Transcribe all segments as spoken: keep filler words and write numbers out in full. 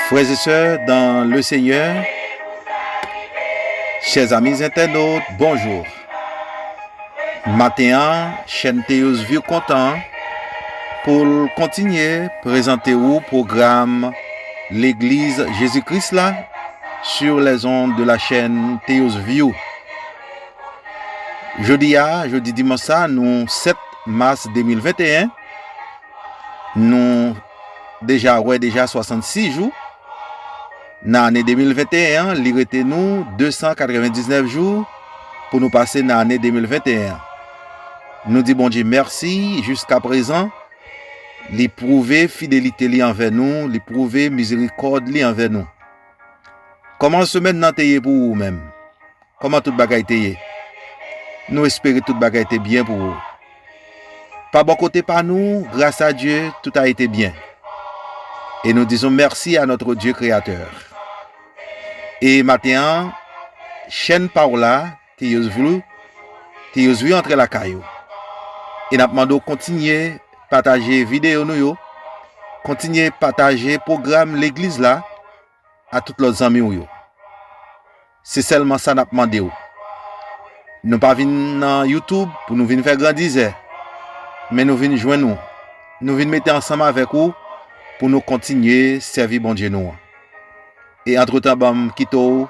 Frères et sœurs dans le Seigneur, chers amis internautes, bonjour. Maten an, chèn Teos View kontan pou l kontinye prezante ou pwogram Legliz Jezi Kris la sur les ondes de la chaîne Teos View. Jodi a, jodi dimanch sa, nou sèt mas de mil venteyen, nou deja wè deja swasannsis jou. Nan ane de mil venteyen an, li rete nou de san katrevendiznèf jou pou nou pase nan ane de mil venteyen an. Nou di Bondye mèsi jiskaprezan, li pwouve fidelite li anvè nou, li pwouve mizerikòd li anvè nou. Kòman semèn nan te ye pou ou menm? Kòman tout bagay te ye? Nou espere tout bagay te byen pou ou. Pa bò kote pa nou, grâce à Dieu, tout a été bien. Et nous disons merci à notre Dieu créateur. E maten an, chèn pa w la, Teos View, Teos View antre lakay ou. E n ap mande w kontinye pataje videyo nou yo, kontinye pataje pwogram legliz la a tout lòt zanmi w yo. Se sèlman sa n ap mande w. Nou pa vin nan YouTube pou nou vin fè grandizè, men nou vin jwenn ou. Nou vin mete ansanm avèk ou pou nou kontinye sèvi Bondye nou an. E antretan, ban m kite w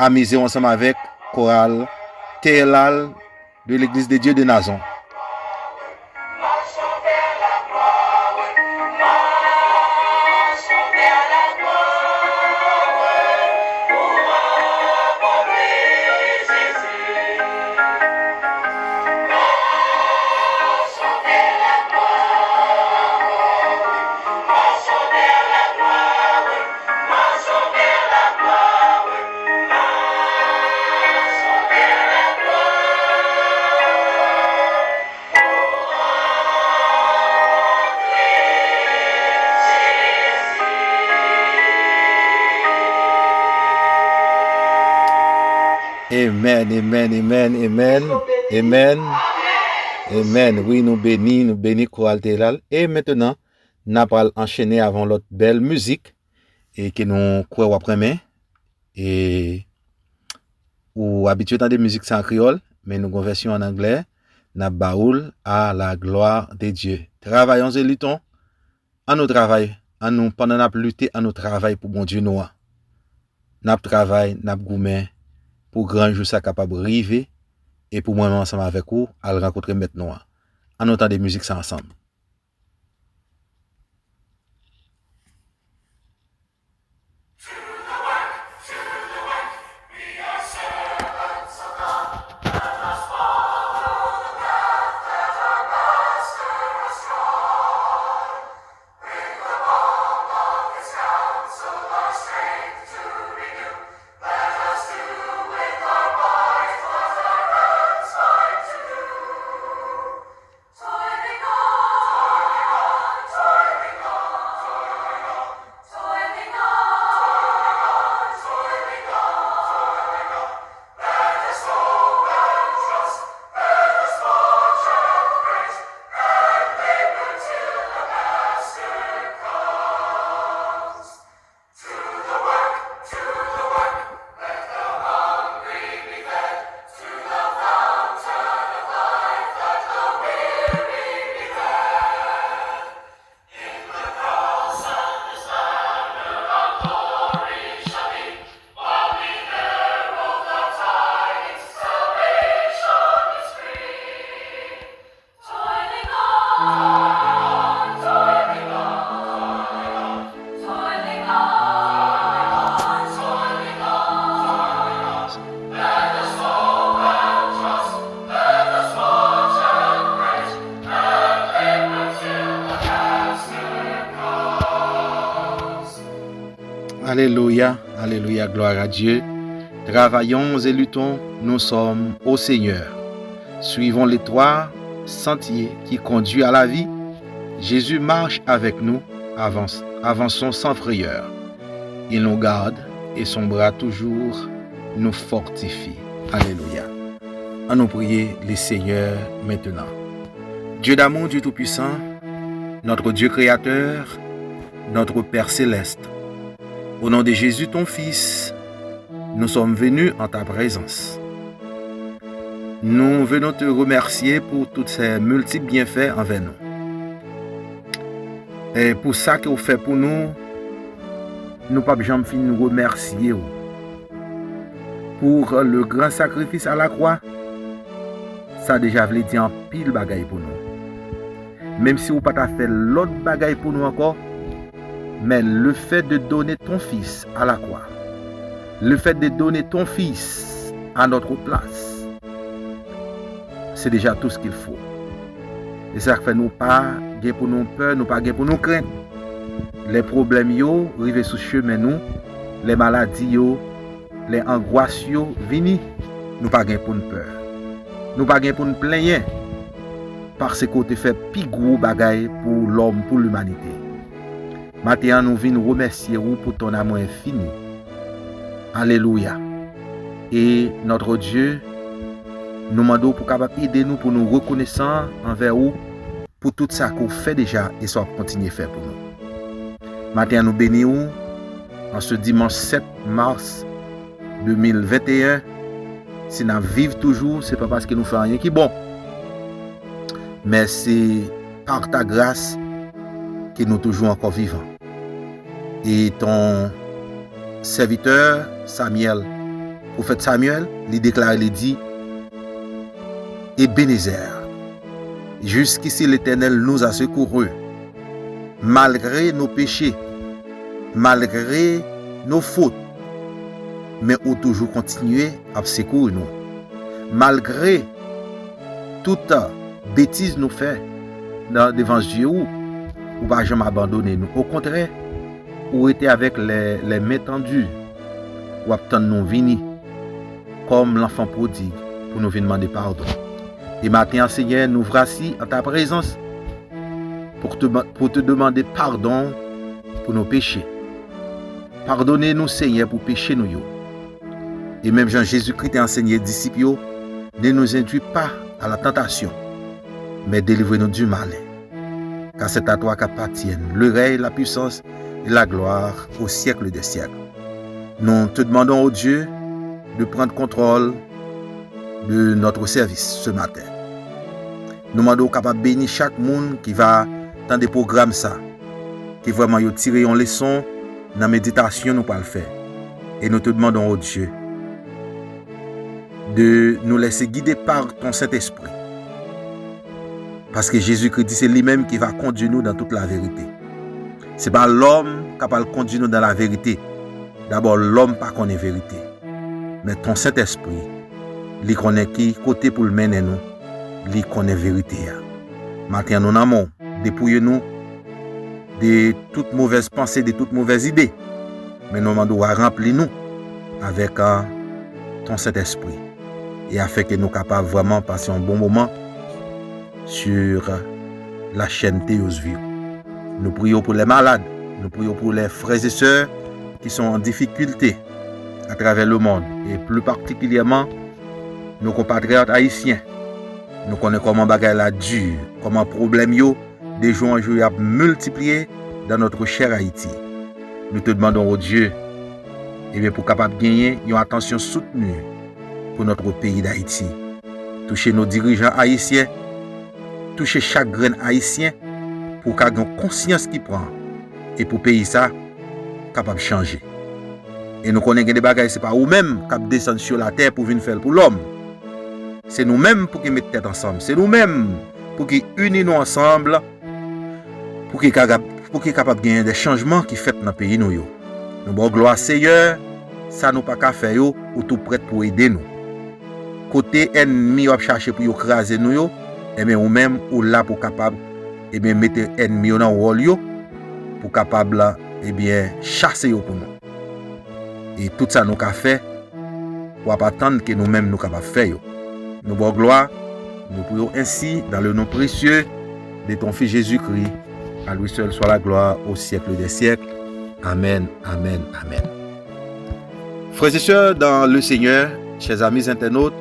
amize w ansanm avèk koral Teelal de l'Église de Dieu de Nazon. Amen, amen, amen, amen, amen, amen. Wi, nou beni, nou beni koral Teelal. E mentenan, n a pral anchene avè yon lòt bèl mizik e ke nou kwè w ap renmen. E ou abitye tande mizik sa an kreyòl, men nou gon vèsyon an anglè, n ap ba ou l, À la gloire de Dieu. Travaillons et luttons, ann nou travay, ann nou, pandan n ap lite, ann nou travay pou Bondye nou an. N ap travay, n ap goumen pou gran jou sa kapab rive, e pou mwen menm ansanm avèk ou al rankontre Mèt nou an. Ann nou tande mizik sa ansanm. Alelouya, alelouya, gloire à Dieu. Travaillons et luttons, nous sommes au Seigneur. Suivons l'étroit sentier qui conduit à la vie. Jésus marche avec nous, avance, avançons sans frayeur. Il nous garde et son bras toujours nous fortifie. Alelouya. Ann nou priye le Seigneur maintenant. Dieu d'amour, Dieu tout-puissant, notre Dieu créateur, notre Père céleste, Au nom de Jésus, ton Fils, nous sommes venus en ta présence. Nous venons te remercier pour tous ces multiples bienfaits envers nous. E pou sa ke w fè pou nou, nou p ap janm fin remèsye w. Pour le grand sacrifice à la croix, sa deja vle di anpil bagay pou nou. Menm si w pa ta fè lòt bagay pou nou ankò, mais le fait de donner ton fils à la croix, le fait de donner ton fils à notre place, c'est déjà tout ce qu'il faut. E sa k fè nou pa gen pou nou pè, nou pa gen pou nou krent. Lè pwoblèm yo rive sou chemen nou, lè maladi yo, lè angwas yo vini, nou pa gen pou n pè. Nou pa gen pou n plenyen, paske w te fè pi gwo bagay pou lòm, pou limanite. Maten an, nou vin remèsye ou pour ton amour infini. Alelouya. E notre Dieu, nou mande w pou kapab ede nou pou nou rekonesan anvè ou pou tout sa ke w fè deja e sa w ap kontinye fè pou nou. Maten an, nou beni ou an se dimanch sèt mas de mil venteyen. Si n ap viv toujou, se pa paske nou fè anyen ki bon, men se par ta grâce ke nou toujou ankò vivan. E ton sèvitè Samyèl, pwofèt Samyèl, li deklare, li di, Ebenezer, jusqu'ici l'Éternel nous a secourus, malgré nos péchés, malgré nos fautes, men ou toujou kontinye ap sekouri nou. Malgre tout betiz nou fè nan devan zye ou, ou pa janm abandone nou. Okontrè, ou rete avèk lè, lè men tandi, w ap tann nou vini kòm lanfan pwodig pou nou vin mande padon. E maten an, Senyè, nou vrasi an ta prezans pour te, pour te demander pardon pour nos péchés. Padone nou, Senyè, pou peche nou yo. E menm jan Jezikri te ansenye disip yo, ne nous induis pas à la tentation, mais délivre-nous du malin. Car c'est à toi qu'appartiennent le règne, la puissance et la gloire au siècle des siècles. Nous te demandons, ô Dieu, de prendre contrôle de notre service ce matin. Nou mande w kapab beni chak moun ki va tande pwogram sa, ke vrèman yo tire yon leson nan meditasyon nou pral fè. E nous te demandons, ô Dieu, de nous laisser guider par ton Saint-Esprit. Paske Jezikri di se li menm ki va kondui nou dans toute la vérité. Se pa lòm k ap al kondui nou dans la vérité. Dabò, lòm pa konnen verite. Men ton Sentespri, li konnen ki kote pou l mennen nou. Li konnen verite a. Maten an, nou nan men w. Depouye nou de tout movèz panse, de tout movèz ide. Men nou mande w a ranpli nou avèk, a, ton Sentespri. E afin ke nou kapab vrèman pase yon bon moman sur la chaîne Teos View. Nou priye w pou lè malad, nou priye w pou lè frè e sè ki son an difikilte atravè lemonn, e pli patikilyèman nou konpatriyòt ayisyen. Nou konnen kòman bagay la di, kòman pwoblèm yo, de jou an jou, y ap miltipliye dans notre cher Haïti. Nous te demandons, ô Dieu, ebyen, pou kapab genyen yon atansyon soutni pour notre pays d'Haïti. Touche nou dirijan ayisyen, touche chak grenn ayisyen, pou ka gen konsyans ki pran, e pou peyi sa kapab chanje. E nou konnen gen de bagay, se pa ou menm k ap desann sou latè pou vin fè l pou lòm. Se nou menm pou ki met tèt ansanm. Se nou menm pou ki ini nou ansanm pou ki kapab, pou ki kapab genyen de chanjman ki fèt nan peyi nou yo. Nou ba w glwa, Seyè, sa nou pa ka fè yo, ou tou prèt pou ede nou. Kote ènmi yo ap chache pou yo kraze nou yo, ebyen, ou menm, ou la pou kapab, ebyen, mete ènmi yo nan wòl yo, pou kapab, ebyen, chase yo pou nou. E tout sa nou ka fè, w ap atann ke nou menm nou kapab fè yo. Nou ba w glwa, nou priye w ensi, dans le nom précieux de ton Fils Jésus-Christ, à lui seul soit la gloire au siècle des siècles. Amen, amen, amen. Frères et sœurs dans le Seigneur, chers amis internautes,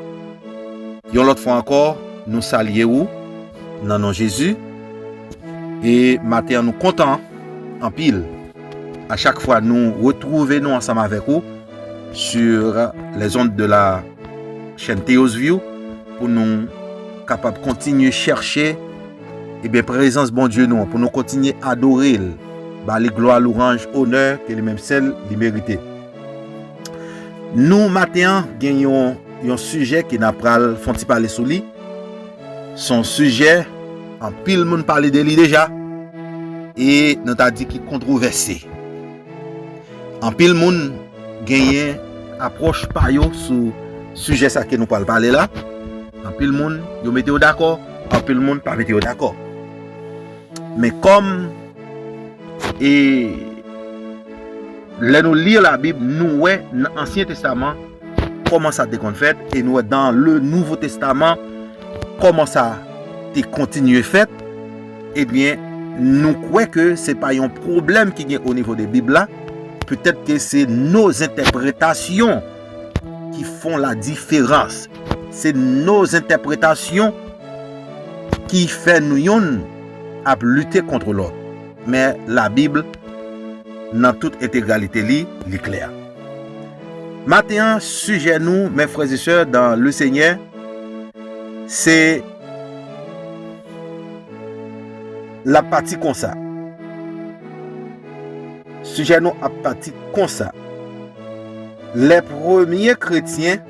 yon lòt fwa ankò, nou salye ou nan non Jezi. E maten an, nou kontan anpil A chak fwa nou retwouve nou ansanm avèk ou sur les ondes de la chaîne Theos View pou nou kapab kontinye chèche, ebyen, prezans Bondye nou an, pou nou kontinye adore l, ba li glwa, lwanj, onè ke li menm sèl li merite. Nou, maten an, gen yon, yon sijè ke n ap pral fè yon ti pale sou li. Se yon sijè anpil moun pale de li deja, e nou ta di ki kontwovèse. Anpil moun genyen apwòch pa yo sou sijè sa ke nou pral pale la. Anpil moun, yo mete yo dakò, anpil moun pa mete yo dakò. Men kòm, e, lè nou li Labib, nou wè nan Ansyen Testaman kòman sa te konn fèt, e nou wè dans le Nouveau Testament kòman sa te kontinye fèt, ebyen, nou kwè ke se pa yon pwoblèm ki gen o nivo de Bib la, petèt ke se nos interprétations qui font la différence. Se nos interprétations ki fè nou yonn ap lite kont lòt. Men Labib, nan tout entegralite li, li klè. Maten an, sijè nou, mes frères et sœurs dans le Seigneur, se l ap pati konsa. Sijè nou ap pati konsa. Les premiers chrétiens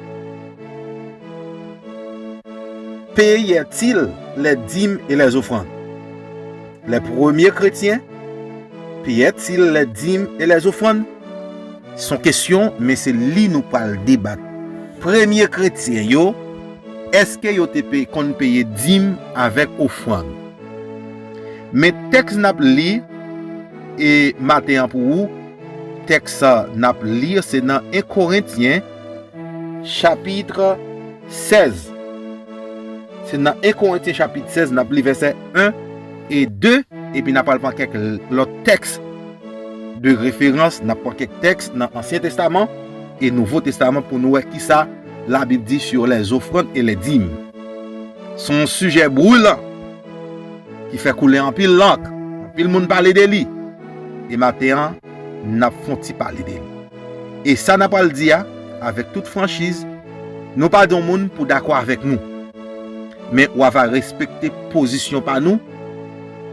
payaient-ils les dîmes et les offrandes? Les premiers chrétiens payaient-ils les dîmes et les offrandes? Se yon kesyon, men se li nou pral debat. Premye kretyen yo, èske yo te pe-, konn peye dim avèk ofrann? Men tèks n ap li, e maten an pou ou, tèks n ap li, se nan en Korentyen, chapit sèz. Se nan en Korentyen, chapit sèz, n ap li vèsè en e de, epi n ap al pran kèk lòt tèks de referans, n ap pran kèk tèks nan Ansyen Testaman e Nouvo Testaman pou nou wè kisa Labib di sur les offrandes et les dîmes. Se yon sijè brilan ki fè koule anpil lank, anpil moun pale de li. E maten an, n ap fè yon ti pale de li. E sa n ap pral di a, avèk tout franchiz, nou pa di yon moun pou dakò avèk nou. Men w ava respekte pozisyon pa nou,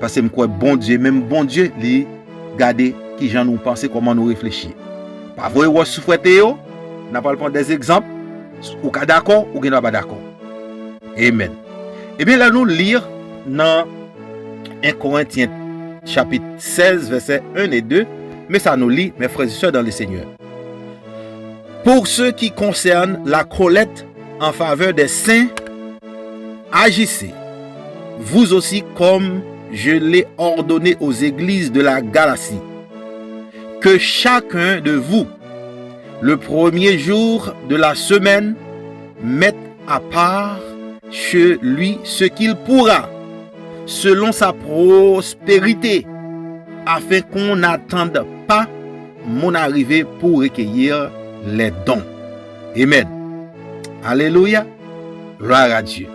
paske m kwè Bondye, menm Bondye, li gade kijan nou panse, kòman nou reflechi. Pa voye wòch sou frè Teyo, n ap pral pran de egzanp, ou ka dakò, ou gen dwa pa dakò. Amen. Ebyen, lè nou li nan en Korentyen chapit sèz, vèsè en e de, men sa nou li, mes frères et sœurs dans le Seigneur. Pour ce qui concerne la collecte en faveur des saints, agissez, vous aussi, comme je l'ai ordonné aux églises de la Galatie, que chacun de vous, le premier jour de la semaine, mette à part chez lui ce qu'il pourra, selon sa prospérité, afin qu'on n'attende pas mon arrivée pour recueillir les dons. Amen. Alléluia. Gloire à Dieu.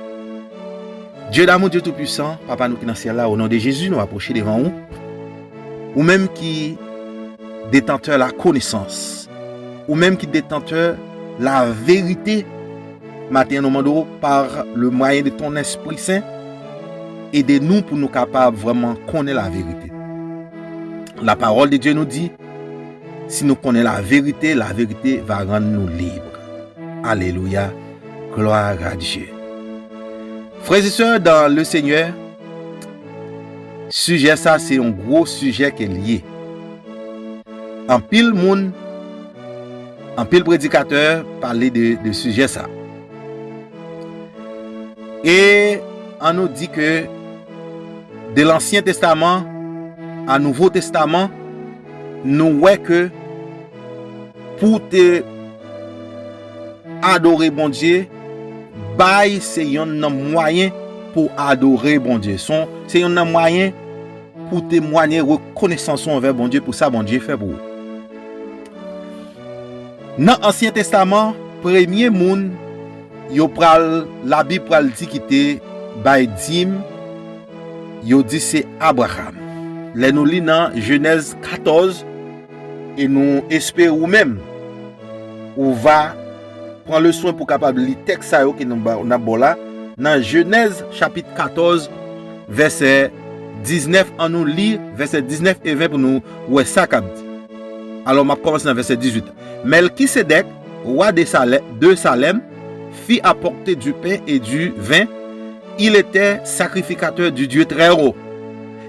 Dieu d'amour, Dieu tout-puissant, Papa nou ki nan syèl la, au nom de Jésus, nou apwoche devan ou. Ou menm ki détenteur la connaissance, ou menm ki détenteur la vérité, maten an nou mande w, par le moyen de ton Esprit Saint, ede nou pou nou kapab vrèman konnen la vérité. La parole de Dieu nous dit, si nou konnen la vérité, la vérité va rendre nous libres. Alléluia. Gloire à Dieu. Frères et sœurs dans le Seigneur, sijè sa se yon gwo sijè ke l ye. Anpil moun, anpil predikatè pale de, de sijè sa. E ann nou di ke de Lansyen Testaman a Nouvo Testaman, nou wè ke pou te adore Bondye, bay se yonn nan mwayen pou adore Bondye. Se yon, se yonn nan mwayen pou temwanye rekonesans ou anvè Bondye pou sa Bondye fè pou ou. Nan Ansyen Testaman, premye moun yo pral, Labib pral di ki te bay dim, yo di se Abraram. Lè nou li nan Jenèz katòz, E nou espere ou menm, ou va pran le swen pou kapab li tèks sa yo ke nou ba- n ap ba w la, nan Jenèz chapit katòz, vèsè diznèf. An nou li vèsè diznèf e ven pou nou wè sa k ap di. Alò, m ap kòmanse nan vèsè dizuit. Melchisédek, roi de Salè- de Salem, fit apporter du pain et du vin. Il était sacrificateur du Dieu très haut.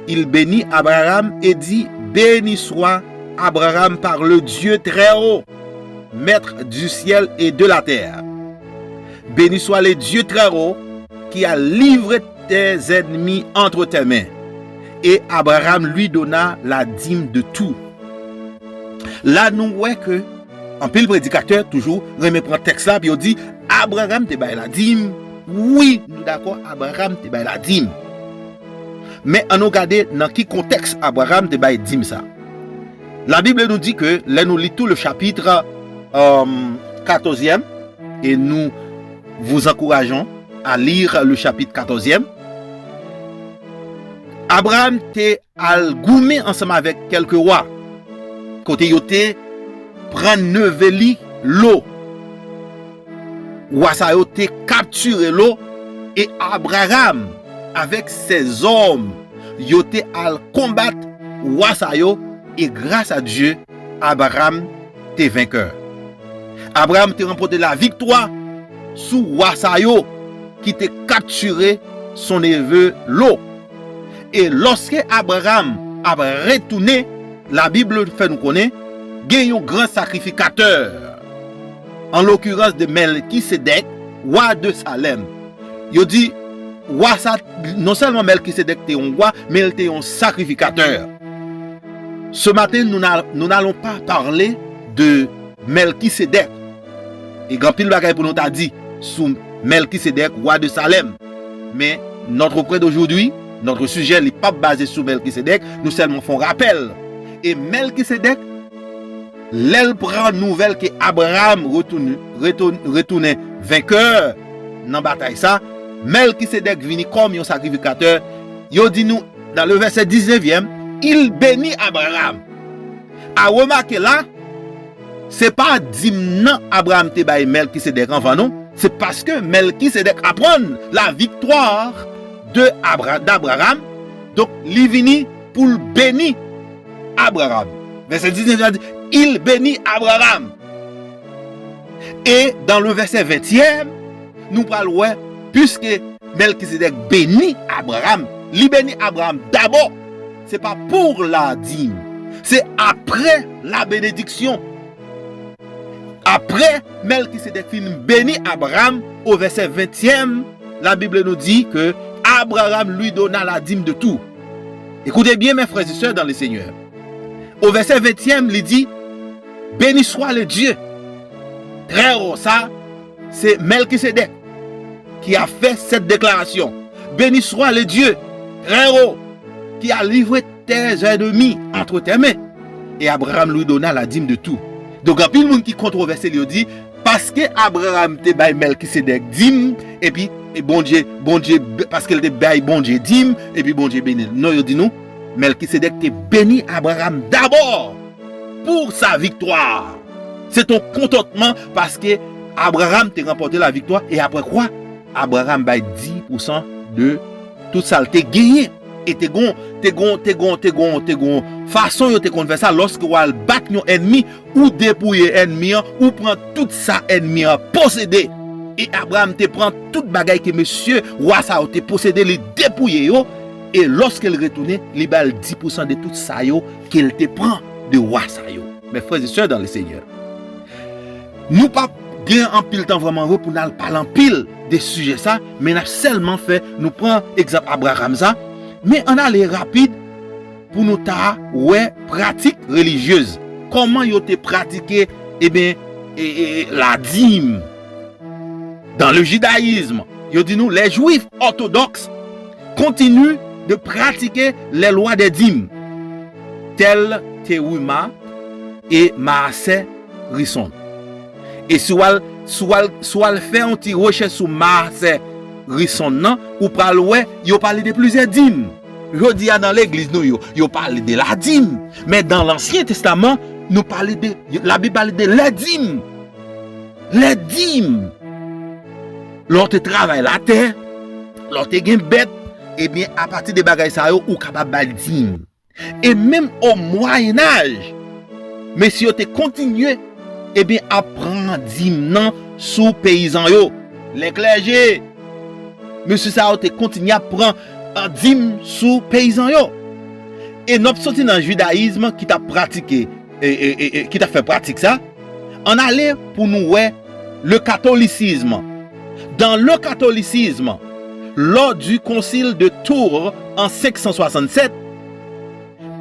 Il bénit Abraham et dit, Béni soit Abraham par le Dieu très haut, maître du ciel et de la terre. Béni soit le Dieu très haut qui a livré tes ennemis entre tes mains. Et Abraham lui donna la dîme de tout. La nou wè ke anpil predikatè toujou renmen pran tèks la, epi yo di, Abraham te bay ladim. Wi, nou dakò, Abraham te bay ladim. Men an nou gade nan ki kontèks Abraham te bay dim sa. Labib nou di ke lè nou li tout le chapitre euh, quatorzième, et nous vous encourageons à lire le chapitre quatorzième, Abraham te al goumen ansanm avèk kèlke wa, kote yo te pran neve li Lo. Wa sa yo te kaptire Lo, e Abraham avèk sèzòm yo te al konbat wa sa yo, e gras a Dye, Abraham te venkè. Abraham te ranpòte laviktwa sou wa sa yo ki te kaptire son neve Lo. E lòske Abraham ap retounen, Labib fè nou konnen gen yon gran sakrifikatè, an lokirans de Melkisedèk, wa de Salèm. Yo di, wa sa, non sèlman Melkisedèk te yon wa, men l te yon sakrifikatè. Ce matin, nous n'a- nous n'allons pas parler de Melkisedèk. E gen anpil bagay pou nou ta di sou Melkisedèk, wa de Salèm. Men, notre prêt d'aujourd'hui, notre sujet, li p ap baze sou Melkisedèk, nou sèlman fè yon rapèl. E Melkisedèk, lè l pran nouvèl ke Abraham retounen, retounen, retounen venkè nan batay sa, Melkisedèk vini kòm yon sakrifikatè. Yo di nou, dans le verset dix-neuvième, il bénit Abraham. A remake la, se pa dim nan Abraham te bay Melkisedèk anvan non, se paske Melkisedèk aprann la victoire de Abra- d'Abraham, donk li vini pou l beni Abraham. Vèsè diznèf la di, il bénit Abraham. E dans le verset vingtième, nou pral wè, puiske Melkisedèk beni Abraham, li beni Abraham dabò. Se pa pou ladim. Se apre la benediksyon. Apre Melkisedèk fin beni Abraham, o vèsè vingtième, la Bible nous dit que Abraham lui donna la dîme de tout. Écoutez bien, mes frères et sœurs dans le Seigneur. Au verset vingtième, il dit, Béni soit le Dieu très haut. Sa, se Melkisedèk ki a fè sèt deklarasyon. Béni soit le Dieu très haut, qui a livré tes ennemis entre tes mains. Et Abraham lui donna la dîme de tout. Donk, anpil moun ki kontwovèse li yo di, paske Abraham te bay Melkisedèk dim, epi e Bondye, Bondye, paske l te bay Bondye dim, epi Bondye beni l. Non, yo di nou, Melkisedèk te beni Abraham dabò pou sa viktwa. Se t on kontantman paske Abraham te ranpòte laviktwa, e apre kwa, Abraham bay dis pousan de tout sa l te genyen. E te gon, te gon, te gon, te gon, te gon fason yo te konn fè sa, lòske w al bat yon ènmi, ou depouye ènmi an, ou pran tout sa ènmi an posede. E Abraham te pran tout bagay ke mesye wa sa yo te posede, li depouye yo. E lòske l retounen, li ba l dis pousan de tout sa yo ke l te pran de wa sa yo. Mes frères et sœurs dans le Seigneur, nou p ap gen anpil tan vrèman vre pou n al pale anpil de sijè sa, men n ap sèlman fè nou pran egzanp Abraham sa, men ann ale rapid pou nou ta wè pratik relijyez, kòman yo te pratike, eben, e, e, e, ladim. Dans le judaïsme, yo di nou, les Juifs orthodoxes continuent de pratiquer les lois des dîmes, telles Teruma et Maaser Rison. E si w al, si w al, si w al fè yon ti rechèch sou Maaser Rison nan, ou pral wè, yo pale de plizyè dim. Jodi a nan legliz nou yo, yo pale de ladim. Men dan Lansyen Testaman, Nou pale de, Labib pale de lèdim. Lèdim. Lè w te travay latè, lè w te gen bèt, ebyen, apati de bagay sa yo, ou kapab bay dim. E menm o Mwayenaj, mesye yo te kontinye, ebyen, ap pran dim nan sou peyizan yo. Lè klèje, mesye sa yo te kontinye ap pran, eh, dim sou peyizan yo. E n ap soti nan jidayizm ki t ap pratike, e, e, e, e, ki t ap fè pratik sa. Ann ale pou nou wè le catholicisme. Dans le catholicisme, lors du concile de Tours en cinq cent soixante-sept,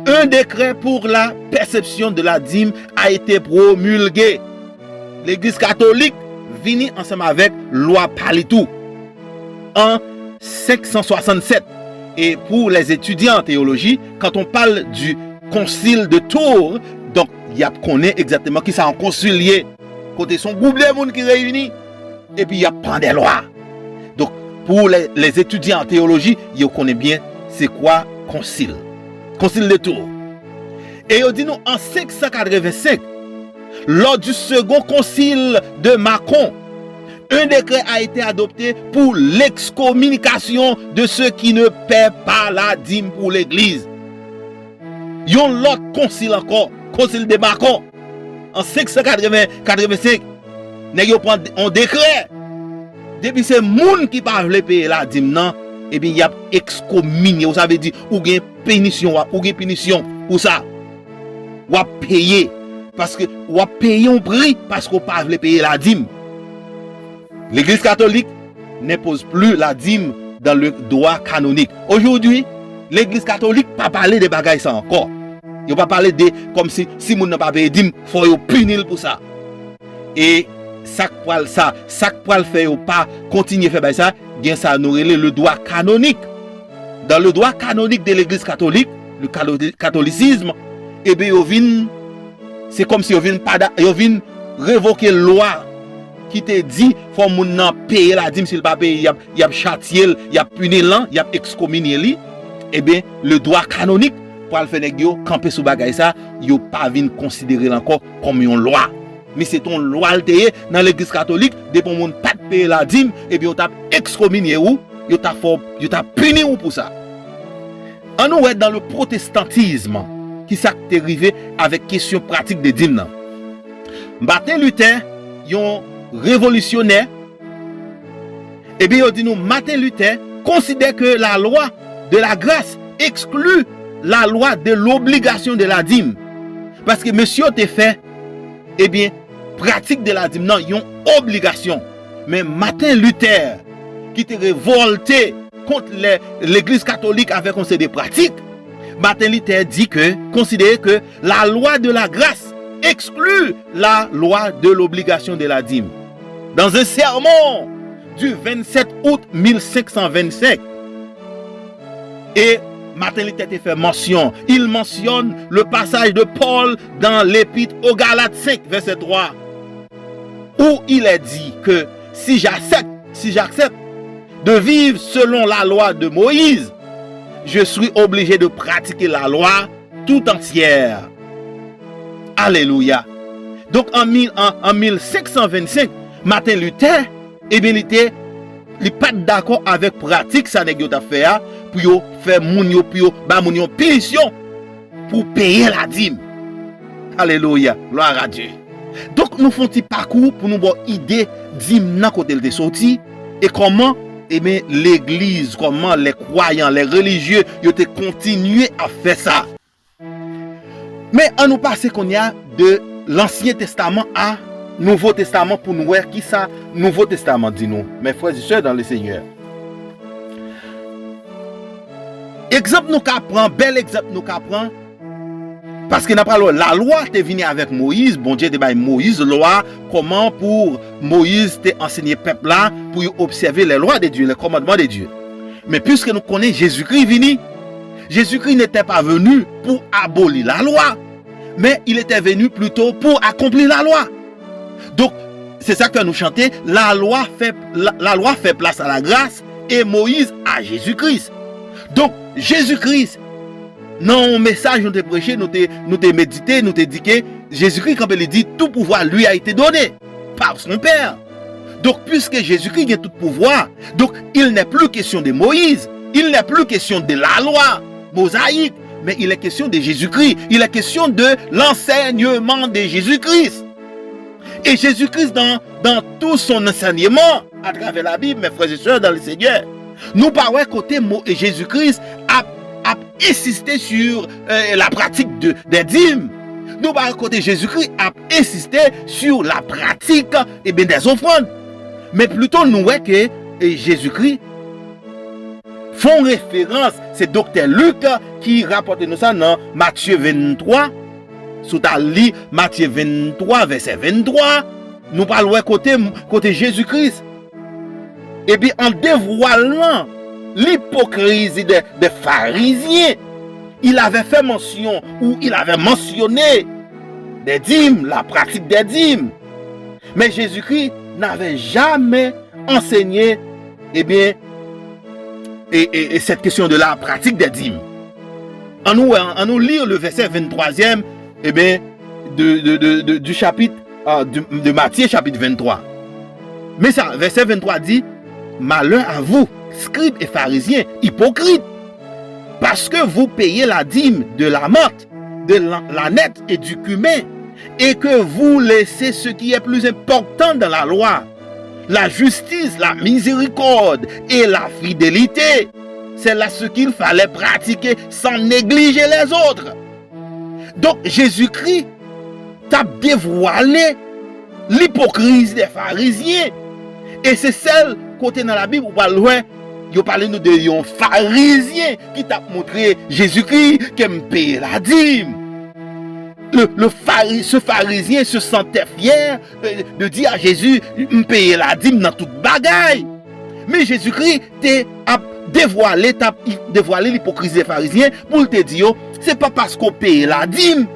un décret pour la perception de la dîme a été promulgué. Legliz katolik vini ansanm avèk lwa pa li tou an cinq cent soixante-sept. Et pour les étudiants en théologie, quand on parle du concile de Tours, donk, y ap konnen egzakteman kisa yon konsil ye. Kote se yon gwoup de moun ki reyini, epi y ap pran de lwa. Donk, pou les, les étudiants en théologie, yo konnen byen se kwa konsil. Konsil de Tours. E yo di nou an cinq cent quatre-vingt-cinq, lors du second concile de Mâcon, un décret a été adopté pour l'excommunication de ceux qui ne paient pas la dîme pour l'église. Yon lòt konsil ankò, konsil de Mâcon, an cinq cent quatre-vingts, quatre-vingt-cinq, nèg yo pran yon dekrè. Depi se moun ki pa vle peye ladim nan, ebyen, y ap ekskominye ou. Sa vle di, ou gen pinisyon, w ap, ou gen pinisyon pou sa. W ap peye. Paske w ap peye yon pri paske w pa vle peye ladim. Legliz katolik n'impose plus la dîme dans le droit canonique. Aujourd'hui, legliz katolik pa pale de bagay sa ankò. Yo pa pale de kòmsi si moun nan pa peye dim, fò yo pini l pou sa. E sa k pral sa, sa k pral fè yo pa kontinye fè bagay sa, gen sa nou rele le droit canonique. Dans le droit canonique de l'église catholique, le calo-, catholicisme, ebyen yo vin, se kòmsi yo vin pa da-, yo vin revoke lwa ki te di fò moun nan peye ladim, si l pa peye, y ap, y ap chatye l, y ap pini l lan, y ap ekskominye li. Ebyen, le droit canonique pral fè nèg yo kanpe sou bagay sa, yo pa vin konsidere l ankò kòm yon lwa. Men se t on lwa l te ye nan legliz katolik, depi yon moun pa t peye ladim, ebyen, yo t ap ekskominye ou, yo t ap fè w, yo t ap pini ou pou sa. Ann nou wè dans le protestantisme, kisa k te rive avèk kesyon pratik de dim nan. Martin Luther, yon revolisyonè, ebyen, yo di nou, Martin Luther considère que la loi de la grâce exclut la loi de l'obligation de la dîme. Paske mesye yo te fè, ebyen, pratik de ladim nan yon obligasyon. Men Martin Luther, ki te revòlte kont lè, legliz katolik avèk yon seri de pratik, Martin Luther di ke, konsidere ke la loi de la grâce exclut la loi de l'obligation de la dîme. Dans un sermon du vingt-sept août mille cinq cent vingt-cinq, et Martin Luther te fè mansyon, il mentionne le passage de Paul dans l'Épître aux Galates cinq, verset trois, où il est dit que si j'accepte, si j'accepte de vivre selon la loi de Moïse, je suis obligé de pratiquer la loi tout entière. Alelouya. Donk, an mil, an, an mil senk san vennsenk, Martin Luther, ebyen, li te, li pa t dakò avèk pratik sa nèg yo t ap fè a, pou yo fè moun yo, pou yo ba moun yo pinisyon pou peye ladim. Alelouya. Gloire à Dieu. Donk, nou fè yon ti pakou pou nou ba w ide dim nan kote l te soti, e kòman, ebyen, legliz, kòman lè kwayan, lè relijye, yo te kontinye ap fè sa. Men ann nou pase kounye a de Lansyen Testaman a Nouvo Testaman pou n wè kisa Nouvo Testaman di nou. Mes frères et sœurs dans le Seigneur. Egzanp nou ka pran, bèl egzanp nou ka pran, paske n ap pral wè lalwa te vini avèk Moyiz, Bondye te bay Moyiz lwa, kòman pou Moyiz te ansenye pèp la pou yo obsève les lois de Dieu, les commandements de Dieu. Men piske nou konnen Jezikri vini, Jésus-Christ n'était pas venu pour abolir la loi, mais il était venu plutôt pour accomplir la loi. Donk, se sa k fè nou chante, la loi fait, la, la loi fait place à la grâce et Moïse à Jésus-Christ. Donk, Jezikri, nan yon mesaj nou te preche, nou te, nou te medite, nou te di ke Jezikri kanpe, li di, tout pouvoir lui a été donné par son Père. Donc, puisque Jésus-Christ a tout pouvoir, donc il n'est plus question de Moïse, il n'est plus question de la loi mosaïque, mais il est question de Jésus-Christ, il est question de l'enseignement de Jésus-Christ. Et Jésus-Christ, dans, dans tout son enseignement, à travers la Bible, mes frères et sœurs dans le Seigneur, nou pa wè kote mo Jezikri ap, ap ensiste sur euh, la pratique de, des dîmes. Nou pa wè kote Jezikri ap ensiste sur la pratique, eh bien, des offrandes. Men plito nou wè ke eh, Jezikri fè yon referans, se doktè Lik ki rapòte nou sa nan Matye venntwa. Si w ta li Matye venntwa, vèsè venntwa, nou pral wè kote, kote Jezikri, epi an devwalan lipokrizi de, de Farizyen, il avait fait mention ou il avait mentionné des dîmes, la pratique des dîmes. Mais Jésus-Christ n'avait jamais enseigné, eh bien, et, et, et cette question de la pratique des dîmes. Annou, annou lire le verset vingt-troisième, eh bien, de, de, de, de, du chapitre, euh, de, de Matthieu chapitre vingt-trois. Men sa, vèsè venntwa di, malheur à vous, scribes et pharisiens, hypocrites, parce que vous payez la dîme de la menthe, de la, la nette et du cumin, et que vous laissez ce qui est plus important dans la loi, la justice, la miséricorde et la fidélité. C'est là ce qu'il fallait pratiquer sans négliger les autres. Donk, Jezikri t ap devwale lipokrizi dè Farizyen. E se sèl kote nan Labib ou pral wè yo pale nou de yon Farizyen ki t ap montre Jezikri ke m peye ladim. Le, le Fari-, ce Pharisien se sentait fier, euh, de dire à Jésus, m peye ladim nan tout bagay. Men Jezikri te ap devwale, t ap devwale lipokrizi dè Farizyen pou l te di yo, se pa paske w peye ladim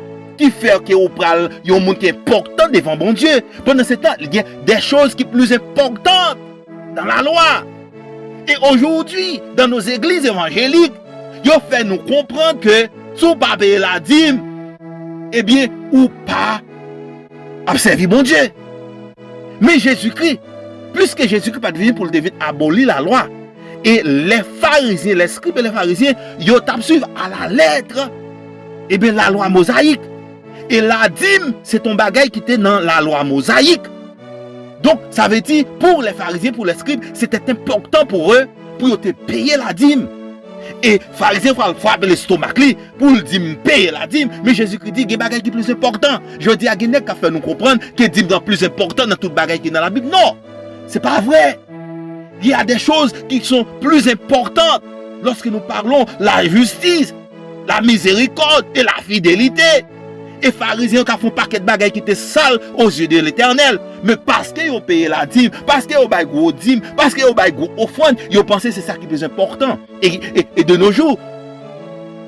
ki fè ke w pral yon moun ki enpòtan devan Bondye. Pandan se tan, gen des choses ki plis enpòtan dans la loi. Et aujourd'hui, dans nos églises évangéliques, yo fè nou konprann ke si w pa peye ladim, ebyen, ou pa ap sèvi Bondye. Men Jezikri, pliske Jezikri pa t vini pou l te vin aboli lalwa, e lè Farizyen, lè skrib e lè Farizyen, yo t ap swiv alalèt, ebyen, lalwa mozayik. E ladim, se t on bagay ki te nan lalwa mozayik. Donk, sa vle di, pou lè Farizyen, pou lè skrib, se te enpòtan pou yo, pou yo te peye ladim. E Farizyen pral frape lestomak li pou l di, m peye ladim, men Jezikri di, gen bagay ki plis enpòtan. Jodi a, gen nèg k ap fè nou konprann ke dim nan plis enpòtan nan tout bagay ki nan Labib. Non! Se pa vre! Il y a des choses qui sont plus importantes lorsque nous parlons la justice, la miséricorde et la fidélité. E Farizyen yo ka fè yon pakèt bagay ki te sal aux yeux de l'Éternel. Men paske yo peye ladim, paske yo bay gwo dim, paske yo bay gwo ofrann, yo panse se sa ki plis enpòtan. Et, et, et de nos jours,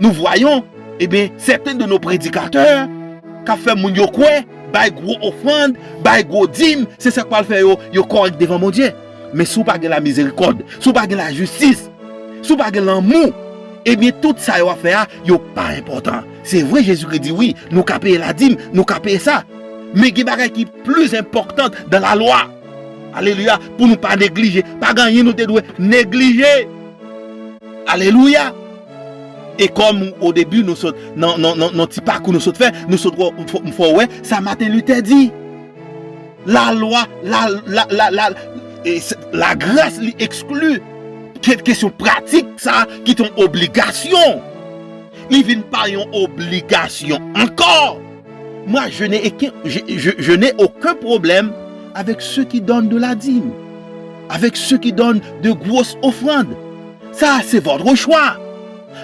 nous voyons, eh bien, certains de nos prédicateurs k ap fè moun yo kwè, bay gwo ofrann, bay gwo dim, se sa k pral fè yo, yo kòrèk devan Bondye. Men si w pa gen lamizerikòd, si w pa gen lajistis, si w pa gen lanmou, ebyen, tout sa yo ap fè a, yo pa enpòtan. Se vre, Jezikri di, wi, nou ka peye ladim, nou ka peye sa. Men gen bagay ki plis enpòtan dan lalwa. Alelouya. Pou nou pa neglije. Pa gen anyen nou te dwe neglije. Alelouya. E kòm o debi nou sot, nan, nan, nan, nan ti pakou nou sot fè, nou sot wè, m fò, m fò wè, sa Martin Luther di. Lalwa, la, la, la, la, e, se, lagras li ekskli ke-, kesyon pratik sa ki te yon obligasyon. Li vin pa yon obligasyon ankò. Moi, je n'ai aucun, je, je, je n'ai aucun problème avec ceux qui donnent de la dîme, avec ceux qui donnent de grosses offrandes. Ça, c'est votre choix.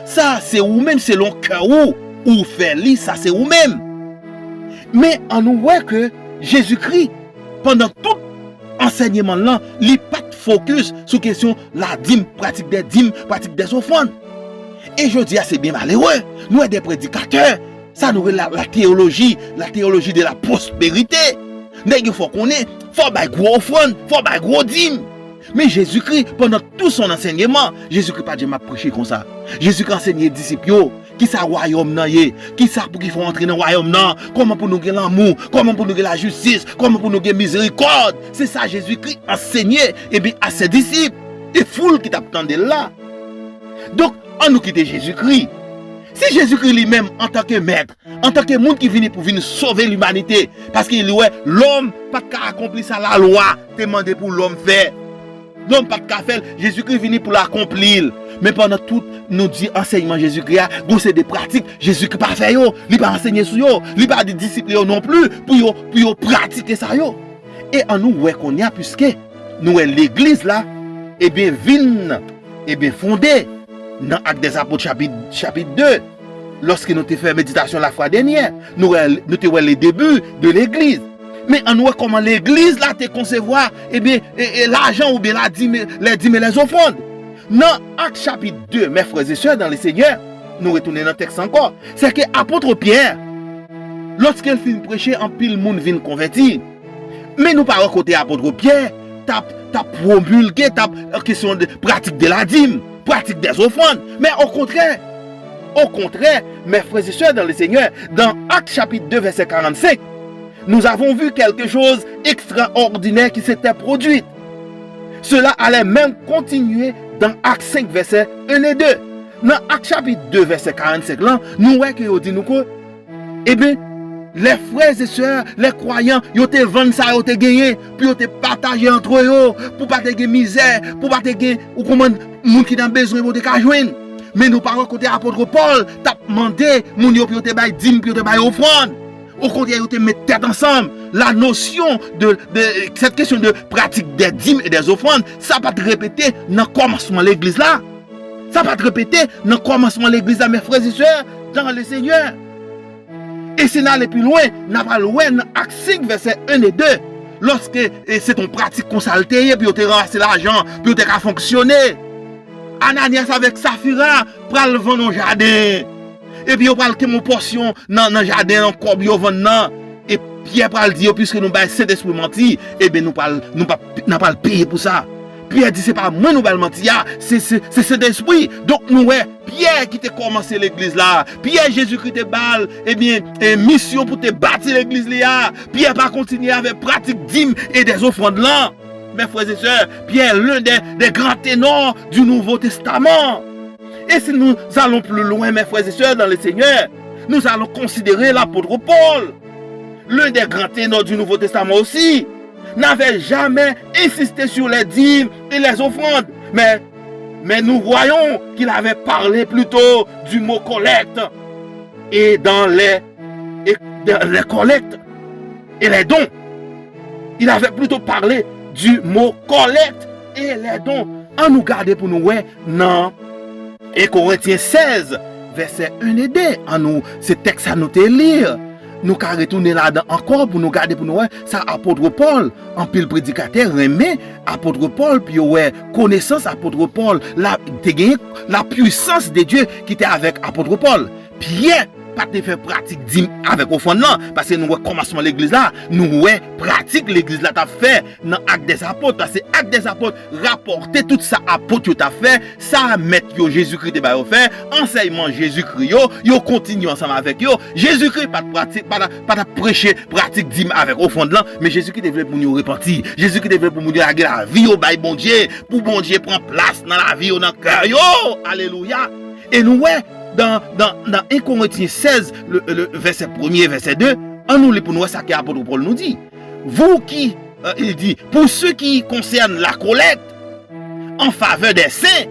Sa, se ou menm, selon kè ou, ou fè li, sa se ou menm. Men, annou wè ke Jezikri, pandan tout ansèyman l lan, li pa t fokis sou kesyon ladim, pratik dè dim, pratik dè ofrann. E jodi a, se byen malere. Nou wè de predikatè, sa nou rele la, la théologie, la théologie de la prospérité. Nèg yo fè w konnen, fò w bay gwo ofrann, fò w bay gwo dim. Men Jezikri, pandan tout son ansèyman, Jezikri pa t janm ap preche konsa. Jezikri ansenye disip yo, Kisa wayòm nan ye? Kisa pou ki fè w antre nan wayòm nan? Kòman pou nou gen lanmou? Kòman pou nou gen lajistis? Kòman pou nou gen mizerikòd? Se sa Jezikri ansenye, ebyen, a se disip. E foul ki t ap tande l la. Donk, ann nou kite Jezikri. Si Jezikri li menm, antanke mèt, antanke moun ki vini pou vin sove limanite, paske li wè lòm pa t ka akonpli sa lalwa te mande pou lòm fè. Lòm pa t ka fè l, Jezikri vini pou l akonpli l. Men pandan tout nou di ansèyman Jezikri a, gon seri de pratik Jezikri pa fè yo, li pa ansenye sou yo, li pa di disip li yo non pli pou yo, pou yo pratike sa yo. E ann nou wè kounye a, piske nou wè legliz la, ebyen, vin, ebyen, fonde nan Actes des Apôtres chapit, chapit de, lòske nou te fè meditasyon lafwa dènyè, nou wè, nou te wè le début de legliz. Men ann wè kòman legliz la te konsevwa, ebyen, e, e lajan oubyen ladim, les dîmes et les offrandes. Nan Ak chapit de, mes frères et sœurs dans le Seigneur, nou retounen nan tèks ankò. Se ke apot Pyè, lòske l fin preche, anpil moun vin konvèti. Men nou pa wè kote apot Pyè t ap, t ap pwomilge, t ap, euh, kesyon de pratik de ladim, pratik des offrandes. Men okontrè, okontrè, mes frères et sœurs dans le Seigneur, dans Actes chapitre deux, verset quarante-cinq, nous avons vu quelque chose extraordinaire qui s'était produit. Cela allait même continuer dans Actes cinq, verset un et deux. Nan Ak chapit de, vèsè karannsenk lan, nou wè ke yo di nou ke, ebyen, les frères et sœurs, les croyants, yo te vann sa yo te genyen, pou yo te pataje antre yo, pou pa te gen mizè, pou pa te gen, ou konprann, moun ki nan bezwen, pou yo te ka jwenn. Men nou pa wè kote apot Pòl t ap mande moun yo pou yo te bay dim, pou yo te bay ofrann. Okontrè, yo te met tèt ansanm. La notion de, de cette question de pratique des dîmes et des offrandes, sa pa t repete nan kòmansman legliz la. Sa pa t repete nan kòmansman legliz la, mes frères et sœurs dans le Seigneur. E si n ale pi lwen, n a pral wè nan Ak senk, vèsè en e de, lòske, e, se t on pratik konsa l te ye, pou yo te ranmase lajan, pou yo te ka fonksyone. Ananyas avèk Safira pral vann yon jaden. Epi yo pral kenbe yon pòsyon nan, nan jaden an, kòb yo vann nan. E Pyè pral di yo, piske nou bay Sentespri manti, ebyen nou pral, nou pa, n a pral peye pou sa. Pyè di, se pa mwen nou bay manti a, se, se, se Sentespri. Donk nou wè, Pyè ki te kòmanse legliz la, Pyè Jezikri te ba l, ebyen, e, misyon pou te bati legliz li a. Pyè pa kontinye avèk pratik dim e des offrandes lan. Mes frères et sœurs, Pierre, l'un des, des grands ténors du Nouveau Testament. Et si nous allons plus loin, mes frères et sœurs dans le Seigneur, nous allons considérer l'apôtre Paul, l'un des grands ténors du Nouveau Testament aussi, n'avait jamais insisté sur les dîmes et les offrandes. Mais, mais nous voyons qu'il avait parlé plutôt du mot collecte et dans les, et dans les collectes et les dons. Il avait plutôt parlé du mot collecte et les dons. Ann nou gade pou nou wè nan en Korentyen sèz, vèsè en e de. Ann nou, se tèks sa nou te li. Nou ka retounen ladan ankò pou nou gade, pou nou wè sa apot Pòl. Anpil predikatè renmen apot Pòl, pou yo wè konesans apot Pòl, la, te gen la puissance de Dieu ki te avèk apot Pòl. Pyè pa te fè pratik dim avèk ofrann lan, paske nou wè kòmansman legliz la, nou wè pratik legliz la t ap fè nan Ak dèzapot, paske Ak dèzapot rapòte tout sa apot yo t ap fè, sa mèt yo Jezikri te ba yo fè, ansèyman Jezikri yo, yo kontinye ansanm avèk yo. Jezikri pa t pratik, pa t, pa t ap preche pratik dim avèk ofrann lan, men Jezikri te vle moun yo repanti. Jezikri te vle pou moun yo lage lavi yo bay Bondye, pou Bondye pran plas nan lavi yo, nan kè yo. Alelouya! E nou wè, dan, dan, dan en Korentyen sèz, le, le, vèsè premye, vèsè de, ann nou li pou nou wè sa ke apot Pòl nou di. Vous qui, euh, il dit, pour ce qui concerne la collecte, en faveur des saints,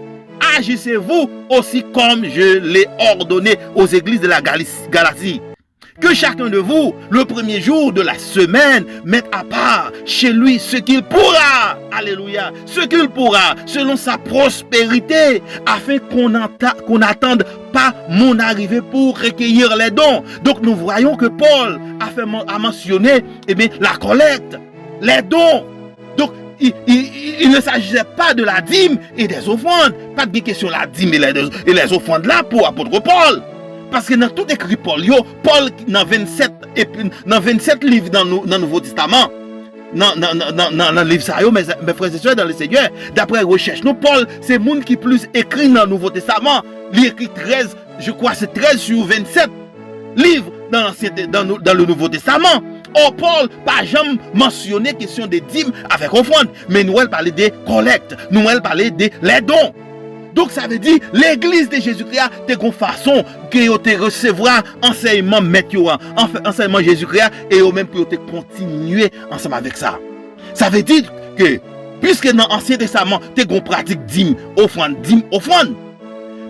agissez-vous aussi comme je l'ai ordonné aux églises de la Galatie. Que chacun de vous, le premier jour de la semaine, mette à part chez lui ce qu'il pourra. Alléluia. Ce qu'il pourra, selon sa prospérité, afin qu'on n'atta-, qu'on n'attende pas mon arrivée pour recueillir les dons. Donc nous voyons que Paul a fait men-, a mentionné, eh bien, la collecte, les dons. Donc, il, il, il ne s'agissait pas de la dîme et des offrandes. Pa t gen kesyon ladim e lè, e lèzofrann la pou apot Pòl. Paske nan tout ekri Pòl yo, Pòl nan vennsèt, epi nan vennsèt liv nan nou, nan Nouvo Testaman, nan, nan, nan, nan, nan, nan liv sa yo, mes, mes frères et sœurs dans le Seigneur, daprè rechèch nou, Pòl se moun ki plis ekri nan Nouvo Testaman. Li ekri trèz, je crois se trèz sou vennsèt liv dans l'Ancien Te-, dans, nou- dans le Nouveau Testament. Or, Pòl pa janm mansyone kesyon de dim avèk ofrann, men nou wè l pale de kòlèkt, nou wè l pale de les dons. Donk, sa vle di, legliz de Jezikri a te gon fason ke yo te resevwa ansèyman mèt yo a, anf- ansèyman Jezikri a, e yo menm pou yo te kontinye ansanm avèk sa. Sa vle di ke, piske nan Ansyen Testaman, te gon pratik dim, ofrann, dim, ofrann.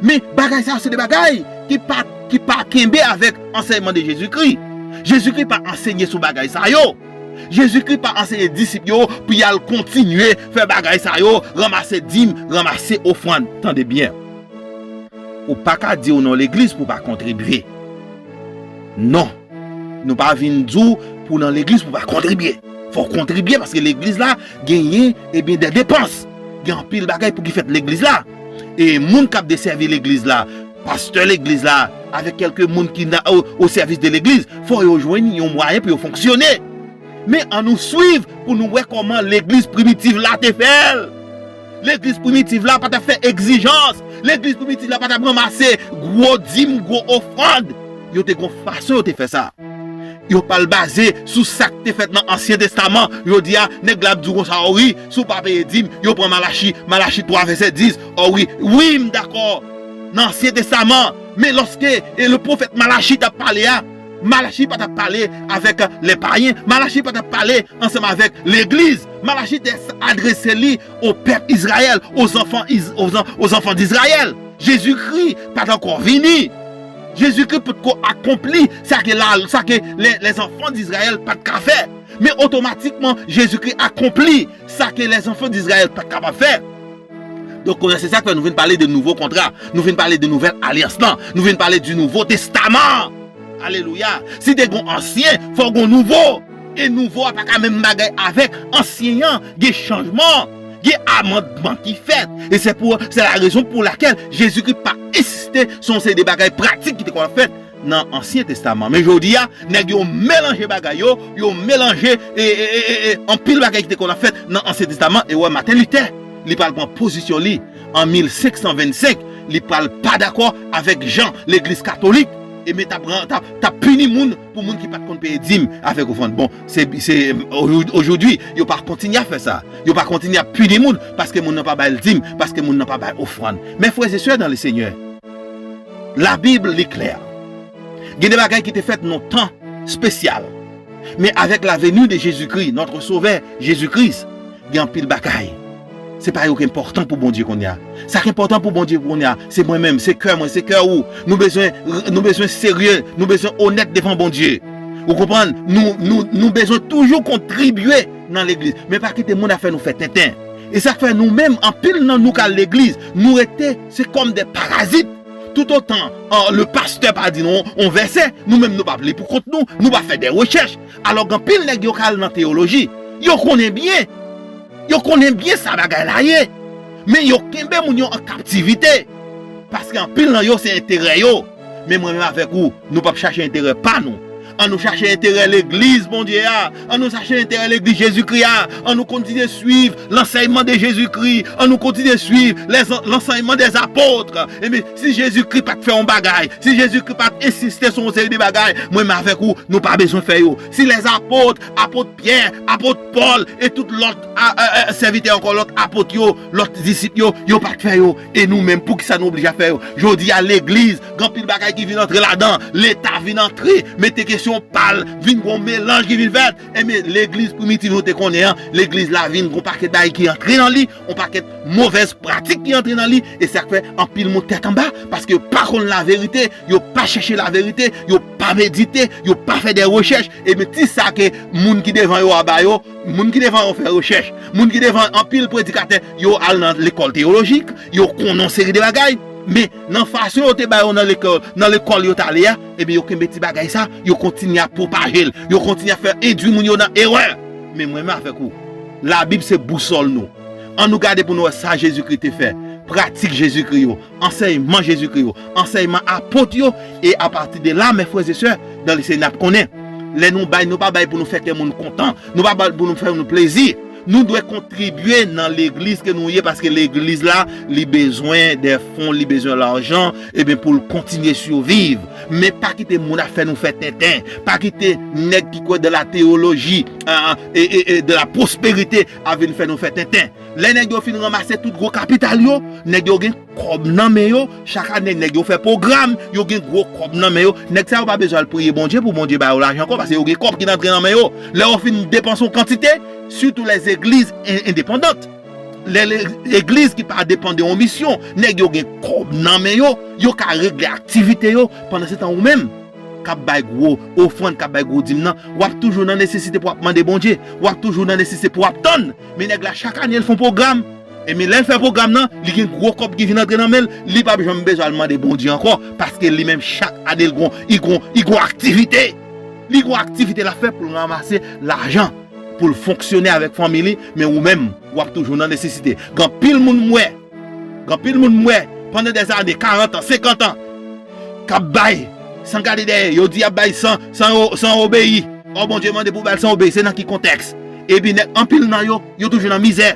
Men bagay sa yo se de bagay ki pa, ki pa kenbe avèk ansèyman de Jezikri. Jezikri pa ansenye sou bagay sa yo. Jezikri pa ansenye disip yo pou y al kontinye fè bagay sa yo, ranmase dim, ranmase ofrann. Tande byen. Ou pa ka di w nan legliz pou w pa kontribye. Non. Nou pa vin di w pou w nan legliz pou w pa kontribye. Fò w kontribye paske legliz la genyen, ebyen, de depans. Gen anpil bagay pou ki fèt legliz la. E moun k ap desèvi legliz la, pastè legliz la, avèk kèlke moun ki nan, o, o sèvis de legliz, fò yo jwenn yon mwayen pou yo fonksyone. Men ann nou swiv pou nou wè kòman legliz primitiv la te fè l. Legliz primitiv la pa t ap fè egzijans. Legliz primitiv la pa t ap ranmase gwo dim, gwo ofrann. Yo te gon fason yo te fè sa. Yo pa al baze sou sa k te fèt nan Ansyen Testaman. Yo di a, nèg la ap di w konsa, o wi, si w pa peye dim, yo pran Malachi, Malachi twa vèsè dis. O wi, wi, m dakò. Nan Ansyen Testaman, men lòske e le pwofèt Malachi t ap pale a, Malachi pa t ap pale avèk lè payen. Malachi pa t ap pale ansanm avèk legliz. Malachi te adrese li o pèp Izrayèl, o zanfan, Iz- o zan- o zanfan d'Izrayèl. Jezikri pa t ankò vini. Jezikri potko akonpli sa ke la, sa ke lè, lè zanfan d'Izrayèl pa t ka fè. Men otomatikman, Jezikri akonpli sa ke lè zanfan d'Izrayèl pa t kapab fè. Donk, kounye a, se sa k fè nou vin pale de nouvo kontra. Nou vin pale de nouvèl alyans lan. Nou vin pale di nouvo testaman. Alelouya. Si te gon ansyen, fò gon nouvo. E nouvo a pa ka menm bagay avèk ansyen an. Gen chanjman. Gen amandman ki fèt. E se pou, se la rezon pou lakèl Jezikri pa ensiste sou yon seri de bagay pratik ki te konn ap fèt nan Ansyen Testaman. Men jodi a, nèg yo melanje bagay yo, yo melanje, e, e, e, e, e, anpil bagay ki te konn ap fèt nan Ansyen Testaman. E wè, Martin Luther, li pral pran pozisyon li an mil senk san vennsenk, li pral pa dakò avèk jan legliz katolik, e men t ap ran- t ap, t ap pini moun pou moun ki pa t konn peye dim avèk ofrann. Bon, se, se, o- ojodi, yo pa kontinye ap fè sa. Yo pa kontinye ap pini moun paske moun nan pa bay dim, paske moun nan pa bay ofrann. Mes frères et sœurs dans le Seigneur, Labib, li klè. Gen de bagay ki te fèt nan tan espesyal. Men avèk la venue de Jésus-Christ, notre Sauveur, Jésus-Christ, gen anpil bagay. Se pa yo ki enpòtan pou Bondye kounye a. Sa ki enpòtan pou Bondye kounye a, se mwen menm, se kè mwen, se kè ou. Nou bezwen, nou bezwen serye, nou bezwen onèt devan Bondye. Ou konprann? Nou, nou, nou bezwen toujou kontribye nan legliz. Men pa kite moun ap fè nou fè tenten. E sa k fè nou menm, anpil nan nou k al legliz, nou rete, se kòm de parazit. Toutotan, an, le pastè pa di nou on vèsè, nou menm nou p ap li pou kont nou, nou p ap fè de rechèch. Alò, gen anpil nèg yo k al nan teyoloji. Yo konnen byen. Yo konnen byen sa bagay la ye. Men yo kenbe moun yo an kaptivite. Paske anpil nan yo se enterè yo. Men mwen menm avèk ou, nou p ap chache enterè pa nou. An nou chache enterè legliz Bondye a. An nou chache enterè legliz Jezikri a. An nou kontinye swiv lansèyman de Jezikri. An nou kontinye swiv lèz- lansèyman dèzapot. Ebyen, si Jezikri pa t fè yon bagay, si Jezikri pa t ensiste sou yon seri de bagay, mwen menm avèk ou, nou pa bezwen fè yo. Si lèzapot, apot Pyè, apot Pòl, e tout lòt a- a- a- sèvitè ankò, lòt apot yo, lòt disip yo, yo pa t fè yo. E nou menm, poukisa nou oblije ap fè yo? Jodi a, legliz, gen anpil bagay ki vin antre ladan, Leta vin antre, mete kesyon pa l, vin gon melanj ki vin fèt. Ebyen, legliz primitiv nou te konnen an, legliz la vin gon pakèt bagay ki antre nan li, yon pakèt movèz pratik ki antre nan li, e sa k fè anpil moun tèt anba, paske yo pa konn laverite, yo pa chèche laverite, yo pa medite, yo pa fè de rechèch. Ebyen, ti sa ke moun ki devan yo a ba yo, moun ki devan yo fè rechèch, moun ki devan anpil predikatè, yo al nan lekòl teyolojik, yo konnen yon seri de bagay, men nan fason yo te ba yo nan lekòl, nan lekòl yo t ale a, ebyen, yo kenbe ti bagay sa, yo kontinye ap pwopaje l, yo kontinye ap fè endwi moun yo nan erè. Men mwen menm avèk ou, Labib se bousòl nou. An nou gade pou nou wè sa Jezikri te fè, pratik Jezikri yo, ansèyman Jezikri yo, ansèyman apot yo, e apati de la, mes frères et sœurs dans le Seigneur, n ap konnen Lè nou bay, nou pa bay pou nou fè kè moun kontan. Nou pa bay pou nou fè nou plezi. Nou dwe kontribye nan legliz ke nou ye, paske legliz la, li bezwen de fon, li bezwen lajan, ebyen, pou l kontinye siviv. Men pa kite moun ap fè nou fè tenten. Pa kite nèg ki kwè de la teyoloji, a, e, e, e de la pwosperite ap vin fè nou fè tenten. Lè nèg yo fin ranmase tout gwo kapital yo, nèg yo gen kòb nan men yo, chak ane nèg yo fè pwogram, yo gen gwo kòb nan men yo. Nèg sa yo pa bezwen al priye Bondye pou Bondye ba yo lajan ankò, paske yo gen kòb ki nan antre nan men yo. Lè yo fin depanse yon kantite, sitou lè legliz en-, endepandant, lè legliz ki pa depann de yon misyon, nèg yo gen kòb nan men yo, yo ka regle aktivite yo, pandan se tan ou menm k ap bay gwo ofrann, k ap bay gwo dim nan, w ap toujou nan nesesite pou w ap mande Bondye, w ap toujou nan nesesite pou w ap tann. Men nèg la, chak ane, l fè yon pwogram. E men lè l fè pwogram nan, li gen gwo kòb ki vin antre nan men l, li p ap janm bezwen al mande Bondye ankò, paske li menm, chak ane, l gon, li gon, li gon aktivite. Li gon aktivite l ap fè pou l ranmase lajan, pou l fonksyone avèk fanmi li, men ou menm, w ap toujou nan nesesite. Gen anpil moun m wè, gen anpil moun m wè, pandan dèzane, karant an, senkant an, k ap bay, san gade dèyè, yo di y ap bay san, san, san obeyi. Ò, Bondye mande pou w ba l san obeyi, se nan ki kontèks? Epi nèg, anpil nan yo, yo toujou nan mizè.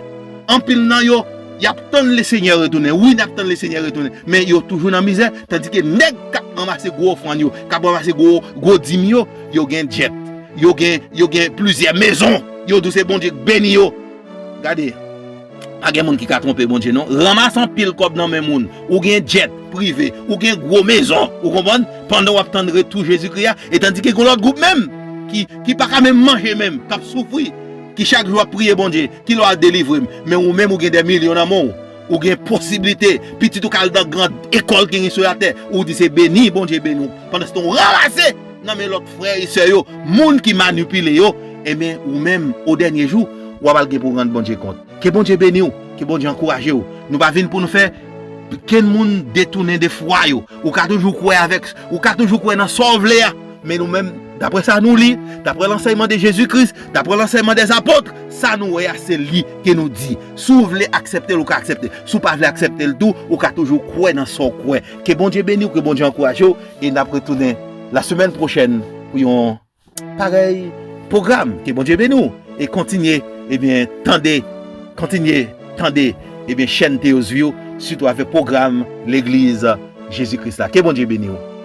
Anpil nan yo, y ap tann Lesenyè retounen. Wi, n ap tann Lesenyè retounen. Men yo toujou nan mizè, tandike nèg k ap ranmase gwo ofrann yo, k ap ranmase gwo, gwo dim yo, yo gen djèt. Yo gen, yo gen plizyè mezon. Yo di w se Bondye k beni yo. Gade, pa gen moun ki ka twonpe Bondye, non. Ranmase anpil kòb nan men moun. Ou gen djèt prive, ou gen gwo mezon, ou konprann? Pandan w ap tann retou Jezikri a, e tandike gen lòt gwoup menm ki, ki pa ka menm manje menm, k ap soufri, ki chak jou ap priye Bondye, kilè w a delivre m? Men ou menm, ou gen dè milyon nan men w. Ou gen posiblite, pitit ou ka al nan gran ekòl ki gen sou latè, ou di se beni, Bondye beni w. Pandan se tan, ou ranmase nan men lòt frè e sè yo, moun ki manipile yo, ebyen, ou menm, o dènye jou, w ap al gen pou rann Bondye kont. Ke Bondye beni w, ke Bondye ankouraje w. Nou pa vin pou nou fè kenn moun detounen de fwa yo. Ou ka toujou kwè avèk, ou ka toujou kwè nan sa w vle a. Men nou menm, daprè sa nou li, daprè lansèyman de Jezi Kris, daprè lansèyman dè apot, sa nou wè a, se li ke nou di. Si w vle aksepte l, ou ka aksepte. Si w pa vle aksepte l tou, ou ka toujou kwè nan sa w kwè. Ke Bondye beni w, ke Bondye ankouraje w, e n ap retounen la semèn pwochèn pou yon parèy pwogram. Ke Bondye beni w e kontinye, ebyen, tande, kontinye tande, ebyen, chèn Teos View, sitou avèk pwogram Legliz Jezi Kris la. Ke Bondye beni w.